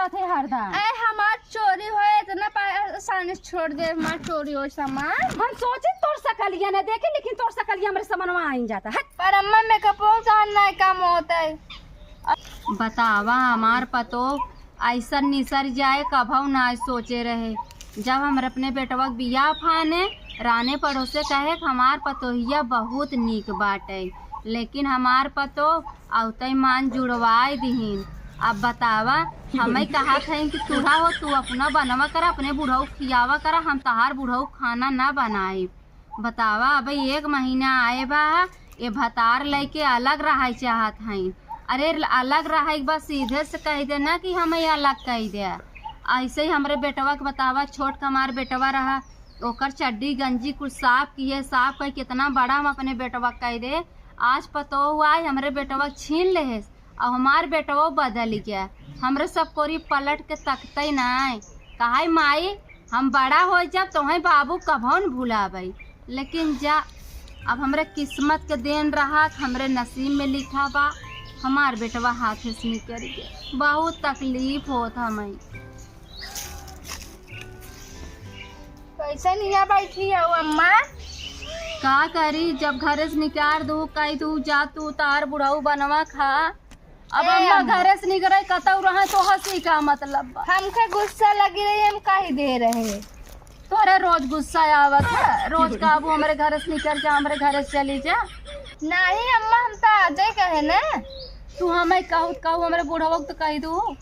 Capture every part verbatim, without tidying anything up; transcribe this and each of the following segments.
थे हरदम। ए, हमार चोरी होए, इतना पा-, आसानी से छोड़ दे, हमार चोरी होए सामान। हम सोचे तोर सकलिया न देखे, लेकिन तोर सकलिया हमरे समनवा आइन जाता है। पर अम्मा, मेकअपो का ना काम होता है। बतावा, हमार पतो ऐसन निसर जाए, कभऊ ना सोचे रहे। जब हमरे अपने बेटवा के बियाह फाने, राने पड़ोसे कहे कि हमार पतोहिया बहुत नीक बाटे, लेकिन हमार पतो अउतई मान जुड़वाए दिहिन। अब बतावा, हमें कहत हईं कि तूरा हो, तू अपना बनवा करा, अपने बुढ़ऊ खियावा करा, हम तहार बुढ़ऊ खाना ना बनाई। बतावा, अब एक महीना आए बा, ये भतार लइके अलग रहे चाहत हईं। अरे, अलग रहे के बाद सीधे से कह दे ना कि हमें अलग कह दे। ऐसे ही हमरे बेटवा के बतावा, छोट का हमार बेटवा रहा, ओकर चड्डी गंजी कुल साफ किहे, साफ कह कितना बड़ा हम अपने बेटवा के कह दे। आज पतोहू आए, हमरे बेटवा के छीन लेहेस, अब हमार बेटवा बदल गया। हमरे सब कोरी पलट के तकते नाय। कहाई, माई, हम बड़ा हो जब तोहे बाबू कभो न भुलावे, लेकिन जा, अब हमरे किस्मत के देन रहा, हमरे नसीब में लिखा बा, हमार बेटवा हाथे से निकल गया। बहुत तकलीफ होत हमें। कैसे नहीं बैठी हो अम्मा? का करी, जब घरे से निकार दू, कह दू, "जा तू तार बुढ़ऊ बनवा खा।" अब ए अम्मा अम्मा। घरे से निकरे, कतऊ रहे तो हंसी का मतलब बा? हमके गुस्सा लगी रही, हम कह दे रहे। तोरे रोज गुस्सा आवत है, रोज कहबू हमरे घरे से निकर जा, हमरे घरे से चली जा। नहीं अम्मा, हम तो आजे कहे ना। तू हमें कहू, कहू हमरे बुढ़वा के तो कह दू।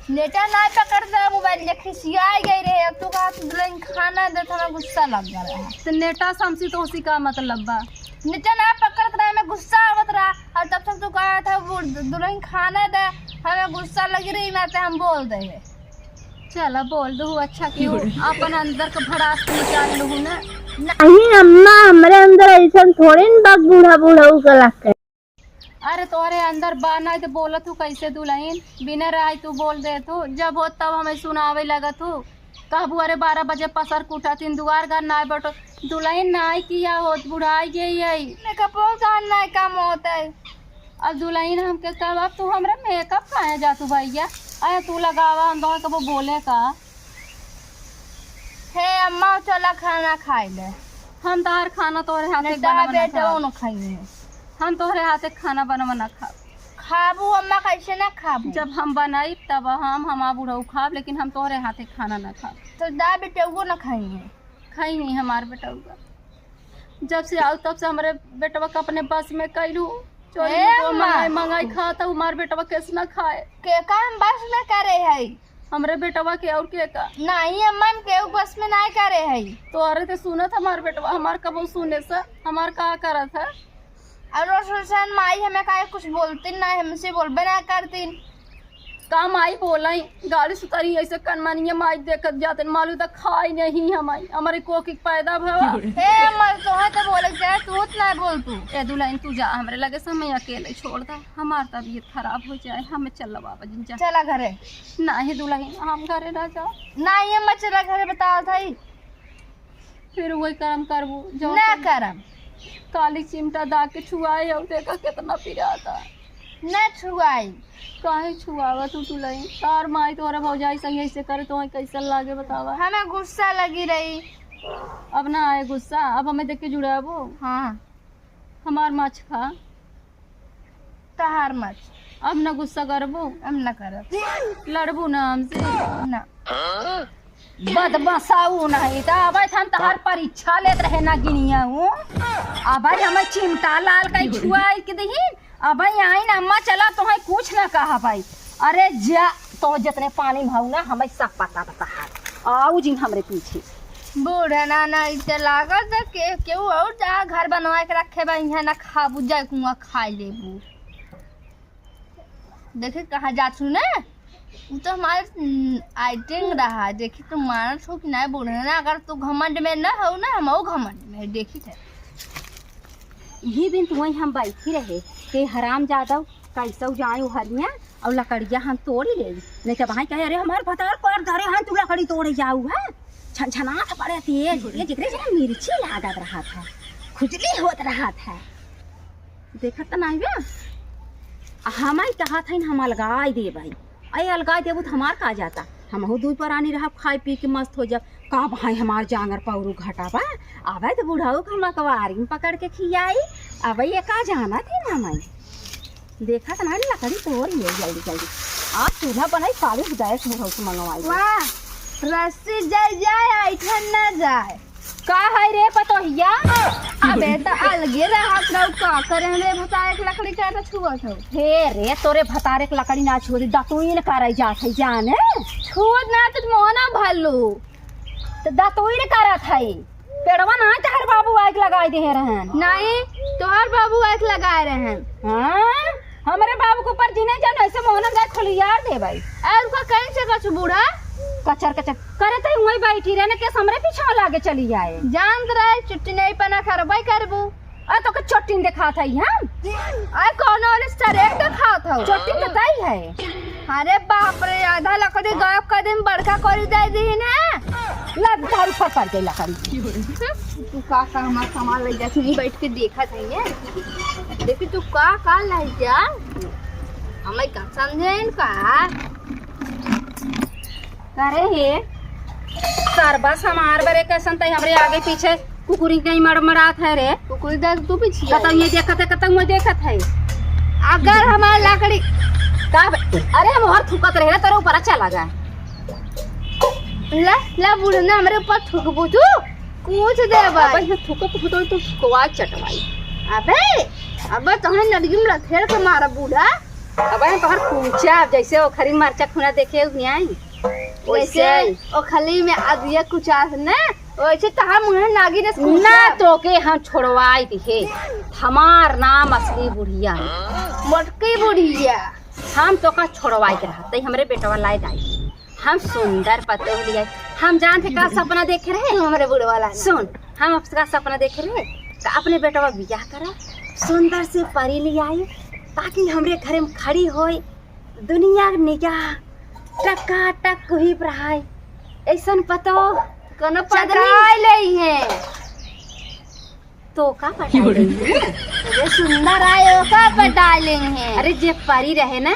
नेटा ना पकड़ दे मोबाइल, जे खिसियाई गई रहे। अब तू कहा तू दुल्हन खाना दे, तो हमें गुस्सा लग गया रहा। तो नेटा से हमसे तो उसी का मतलब बा। नेटा ना पकड़त रहा, हमें गुस्सा आवत रहा। और तब से तू कहा था वो दुल्हन खाना दे, हमें गुस्सा लगी रही ना, तो हम बोल दे। चला बोल दू, अच्छा की हो, अपन अंदर के भड़ास निकाल लू ना। नहीं अम्मा, हमरे अंदर ऐसा थोड़ी न बा बूढ़ा बुढ़ऊ के लागे। अरे तोहरे अंदर बा ना तो बोलत हूँ कैसे दुल्हन, बिना राय तू बोल देत हूँ, जब हो तब हमें सुनावे लगत हूँ। कहबू अरे बारह बजे पसर के उठा, तीन दुआर घर ना बैठो। दुल्हन नाई किया होत, बुढ़ाई गई है। मेकअपो का नाई काम होत है। अब दुल्हन हमके कहब, अब तू हमरा मेकअप काहे जा तू भैया? अरे तू लगावा, हम तोहर कबो बोले का? हे अम्मा, चला खाना खाई ले। हम तोहर खाना तोहरे हाथे नहीं तो बनवा ना बेटवा खाब। न खाई है। हम तोहरे हाथे खाना बनवा ना खाब। खाबू अम्मा, कैसे ना खाबू? जब हम बनाई तब हम, हमार बुढ़ऊ खाब, लेकिन हम तोहरे हाथे खाना ना खाब। तो दा बेटवो ना खाई है। खाई नहीं हमार बेटवा। जब से आऊ तब से हमरे बेटवा के अपने बस में कैलू। चोरी हे में तो अम्मा। मंगाई, मंगाई खाता, हमार बेटवा कैसे ना खाए? के का हम बस में करे है? हमरे बेटवा के और के का? नहीं अम्मा, हम केहू बस में ना करे है। तो अरे ते सुनत हमार बेटवा, हमार कबो सुने से, हमार का करत है? और रोशन माई हमें काहे कुछ बोलती ना, हमसे बोलबे ना करती। का माई बोलाई, गाड़ी सुतारी ऐसे कनमानिया माई देखत जाते, मालूम त खाई नहीं हमाई, हमारे कोखी पैदा भवा। ए अम्मा, तोहे तो बोले के चाहे, तू तो ना बोल तू। ए दुल्हन, तू जा, हमरे लगे से हमें अकेले छोड़ दा, हमार तबीयत खराब हो जाए, हमें चल बाबा जी, जा। चला घरे। नहीं दुल्हन, हम घरे ना जाओ। नहीं अम्मा, चला घरे, बताओ थाई। फिर वही करम करबू, जो ना तुम करम। काली चिमटा दा के छुआए और देखा कितना पिराता। ना छुआई। काहे छुआवा तू दुल्हन? तार माई तोहरा भौजाई संग ऐसे करे, तोहे कैसन लागे बतावा? हमें गुस्सा लगी रही। अब ना आए गुस्सा, अब हमें देख के जुड़ाबू? हाँ। हमार माछ खा। तहार मत। अब न गुस्सा करबू? अब न करब। लड़बू ना हमसे? ना। बदमाशाऊ नहीं त अबे हम तहार परीक्षा लेत रहे ना गिनिया हूँ। अबे हमें चिमटा लाल कई छुआई के दही। अबे आई ना अम्मा, चला तोहे कुछ ना कहा भाई। अरे जा, तो जितने पानी में हऊ ना, हमें सब पता बता है। आऊ जिन हमरे पीछे। बूढ़ा नाना, इते लागत है के, केहू और जा घर बनवा के रखे बा, यहाँ ना खाबू, जा कुआं खाई लेबू। देखे कहाँ जात हूँ ना, उ तो हमारे, उम, आइटिंग रहा। देखी तो मानत हो कि ना बूढ़ा ना, अगर तू घमंड में ना हो ना, हम घमंड में है, देखी थे। यही दिन तो वहीं हम बैठी रहे, के हराम जादव कैसौ जाए हरिया और लकड़िया हम तोड़ी ले। नहीं तो भाई कहे, "अरे हमार भतार पर धरे हैं, तू लकड़ी तोड़े जाऊ है, छनछनात पड़े तेज।" ये जितने जने मिर्ची लागत रहा था, खुजली होत रहा था, देखत तो नहीं बा। आ हमारी कहा था, हम अलगाई दे भाई, अरे अलगाइ देबू त हमार का जाता, हमहू दुइ परानी रहब, खाइ पी के मस्त होइ जाब। का भाई हमार जांगर पौरू घटा बा, अबे त बुढ़ऊ के हम अकवारी में पकड़ के खियाई, अबे ये का जानत ही ना मैं। देखत ना लकड़ी तोड़ लिए जल्दी जल्दी। आज चूल्हा बनाई, काली गैस बुढ़ऊ से मंगवाई। वाह, रस्सी जल जाए, ऐठन न जाए। का है रे पतोहिया? अबे त अलगे रहत रहू, का करे रे भतारे के लकड़ी के त छुअत हो। हे रे, तोरे भतारे के लकड़ी ना छुअत, दतुइन करे जात है जाने। छुअत ना त मोहना भल्लू। त दतुइन करत है। पेड़वा ना तोहर बाबू आइके लगाइ देहे रहन। नहीं, तोहर बाबू आइके लगाए रहन। हाँ? हमरे बाबू के ऊपर जिने जान, ऐसे मोहनन गाय खुलियार देबै। अरे उनका कहीं से कछु बूढ़ा? कचर कचर। करे त वहीं बैठी रहे ना, केस हमरे पीछे लागे चली आए। जानत रहे, चुट्टी नहीं पना करबै करबू। अरे तोके चोटिन देखात है हम। अरे कौनो वाले सरेक देखात हो। चोटिन त तई है। अरे बाप रे, आधा लकड़ी गायब कर दिन, बड़का करी दे दी ना। लग दारू पर पड़ गई लकड़ी। तू का का हमार सामान ले जात, यहीं बैठ के देखत है ये। देखी तू का का ले जा, हमें का समझे इनका। करे हे, सरबस हमार बरे कैसन तई हमरे आगे पीछे कुकुरी के नहीं मड़मड़ात है रे। कुकुरी देख तू पीछे। कतौ ये देखत है, कतौ मैं देखत है। अगर हमार लकड़ी का बे-, अरे हम और थूकत रहे ना, तेरे ऊपर अच्छा लगा। ला, ला बूढ़ा ना हमरे ऊपर थूकबू तू, कूच देबै। अबे ये थूकत हो तो तू कोवा चटवाई। अबे, अबे तोहने नडगी में लथेड़ के मारा बूढ़ा। अबे हम तोहर कूचा, जैसे ओखरी मरचा खुना देखे हुए आई। वैसे वैसे? ओखली में अदिया कुचास ने, वैसे तहार मुँहे नागिन से कुचा। ना तोके हम छोड़वाई दिहे। हमार नाम असली बुढ़िया है। मोटकी बुढ़िया। हम तोका छोड़वाई के रहत, तई हमरे बेटवा लाए दाई। हम सुंदर पतोह लिया। हम जानते का सपना देखे रहे? तू हमरे बुढ़वा ला। सुन, हम अब का सपना देखे रहे? का अपने बेटवा बियाह करा, सुंदर से परी ले आई, ताकि हमरे घरे में खड़ी होए, दुनिया निगाह टका टक हुई रहाय। ऐसन पतो कोनो पता चटाई नहीं। ले है। तो का पटाई ले है? जे सुंदर आए, ओका पटाई ले है। अरे, जे परी रहे ना,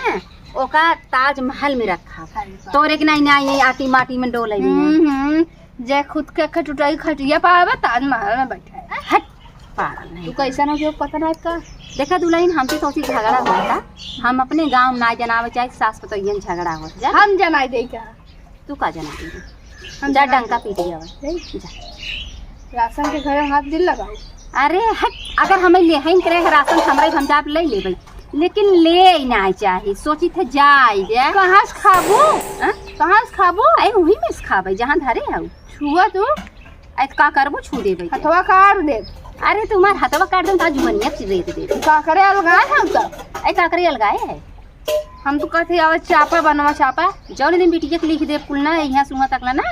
ओका ताजमहल में रखा। अरे बाप। तोरे के नहीं, नहीं, आटी माटी में डोले हुए हैं। हम्म, हम्म। जे खुद के खटुटाई खटिया पावे, ताजमहल में बैठा है। हट, पागल नहीं। तू कैसन हो गयो, पता ना का? देखा दुल्हन, हमसे तो उसी झगड़ा होता। हम अपने गाँव में ना जनावे चाहे, सास पतोहियन झगड़ा हो जा। हम जनाई दे का? तू का जनाई दे? हम जा जनाई डंका दे। पीट गया। नहीं? जा। राशन के घरे हाथ दिल लगाओ। अरे हट, अगर हमें ले हैं करे राशन, हमरे हम जाब ले लेबै, लेकिन ले ही ना चाही। सोची थे जाई दे। कहाँ से खाबू? हाँ? कहाँ से खाबू? अरे वही में से खाबै, जहाँ धरे हऊ। छुआ तू? अरे तो का करबो, छू देबै के। हथवा काट दे। अरे तुम्हार हथवा काट दे, तो जुबनिया चिरे दे। का करे अलगाए हम तो? अरे का करे अलगाए है? हम तो कहते आवे चापा बनवा चापा। जौन दिन बिटिया के लिख दे कुल ना, यहाँ सुहा तक ला ना,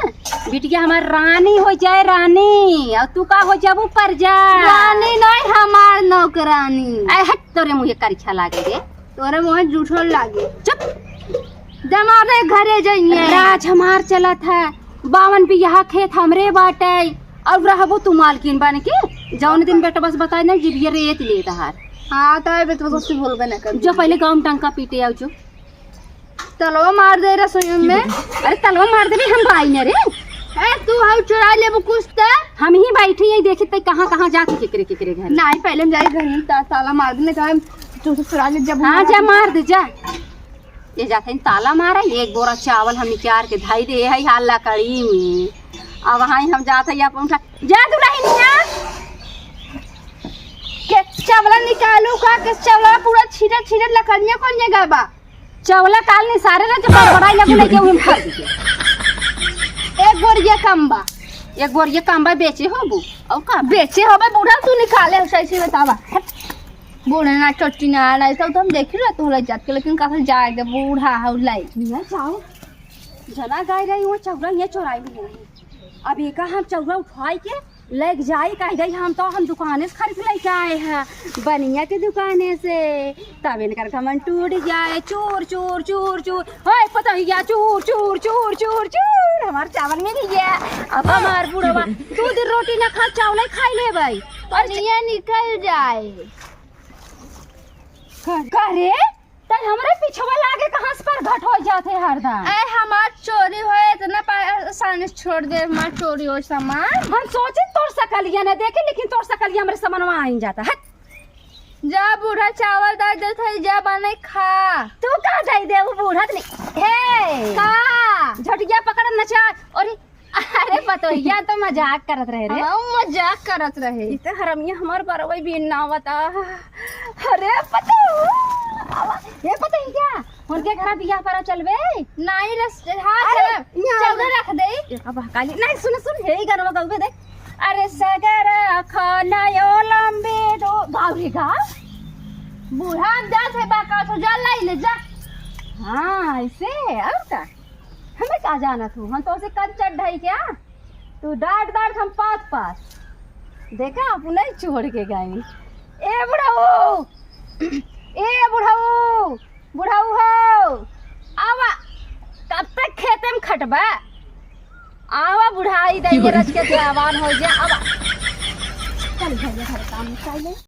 बिटिया हमार रानी हो जाए, रानी, और तू का हो जाबू, परजा। रानी नहीं, हमार नौकरानी। अरे हट, तोरे मुँहे करिछा लागे रे। तोरे मुँहे जूठो लागे। चुप। जमावे घरे जाइए। राज हमार चलत है, बावन बिगहा खेत हमरे बाटे, और रहबो तू मालकिन बन के। जौन दिन बेटवा से बताए ना, जिबिया रेत ले तहार। हाँ, तो बेटवा से बोलबे ना कर। जो पहले गाँव में टंका पीटे आओ जो। तलवा मार दे रसोई में। अरे तलवा मार दे, हम भाई ने रे। ए, तू हऊ चुरा लेबू कुछ त। हम ही बैठी यही देखी तई कहाँ कहाँ जाके केकरे केकरे घर। नहीं, पहले हम जाए घर में ता-, ताला मार देने का, तू तो चुरा ले जब हाँ, जा मार दे जा। ये जाते हैं ताला मारा, एक बोरा चावल हम निकाल के धाई दे है हाल लकड़ी में। अब वहाँ हम जाते हैं अपन उठा, जा दुल्हनिया। के चावला निकालू का, के चावला पूरा छीटा छीटा लकड़िया कौन जगह बा? चावला काल निसारे रहे, जब बड़बड़ाई लगू, लेके उहे में भर दीजिए। एक बोरिया कम बा। एक बोरिया कम बा, बेचे होबू? और का? बेचे होबे बूढ़ा, तू निकाले हो, सही से बतावा। हट। बूढ़ा ना, चोटी ना, ना, ऐसा तो हम देख रहे तू ले जात के, लेकिन कहाँ जाए दे, बूढ़ा हो लाई। निया जाओ, जना गाय रही, वो चौरा ये चोराई में रही। अब एका हम चौरा उठाई के लेके जाई, कह दई हम तो हम दुकाने से खरीद लेके आए हैं, बनिया के दुकाने से। तब इनकर घमंड टूट जाए। चूर, चूर, चूर, चूर। होए, पतोहिया, चूर, चूर, चूर, चूर, चूर। हमार चावल मिल गया। अब हमार बुढ़वा दो दिन रोटी ना खा, चावल ही खाई ले भाई। और बनिया निकल जाए। का, का रे? तै हमरे पिछवा लागे कहाँ से परगट हो जा? बात है हरदम। ए, हमार चोरी होए, इतना परेशानी से छोड़ दे, हमार चोरी हो सामान। हम सोचे तोर सकलिया न देखे, लेकिन तोर सकलिया हमरे समनवा आइन जाता। हट। जा बूढ़ा, चावल दाल देत है, जा बने खा। तू का दे दे वो बूढ़ा तनी? हे। का? झटिया पकड़ नचा। अरे, अरे पतोहिया तो मजाक करत रहे रे। हाँ, मजाक करत रहे। ई तो हरमिया हमार बरवई भी ना बता। अरे पतोह, आवा, ये पतोहिया, उनके घर बियाह पर चलबे? नहीं रे, हाँ, अरे, चल, यहाँ चल आवा। रख दे। ये का बहकाली? नहीं, सुन, सुन, हे ही गाना गावे दे। अरे सगर खाना यो लंबे दो, गाओ रे गाओ। बूढ़ा हम जात है बहका, तो जा लाई ले जा। हाँ, ऐसे, और का? हमें का जाना तू? हम तो उसे कंचन ढाई क्या? तू डांट डांट हम पात पात। देखा, अपने ही छोड़ के गई। ए बुढ़ऊ, ए बुढ़ऊ, बुढ़ऊ हो, आवा, कब तक खेते में खटबा? आवा बुढ़ाई दे ये रच के जवान हो जा, आवा। चल भैया, घर काम निकाल ले।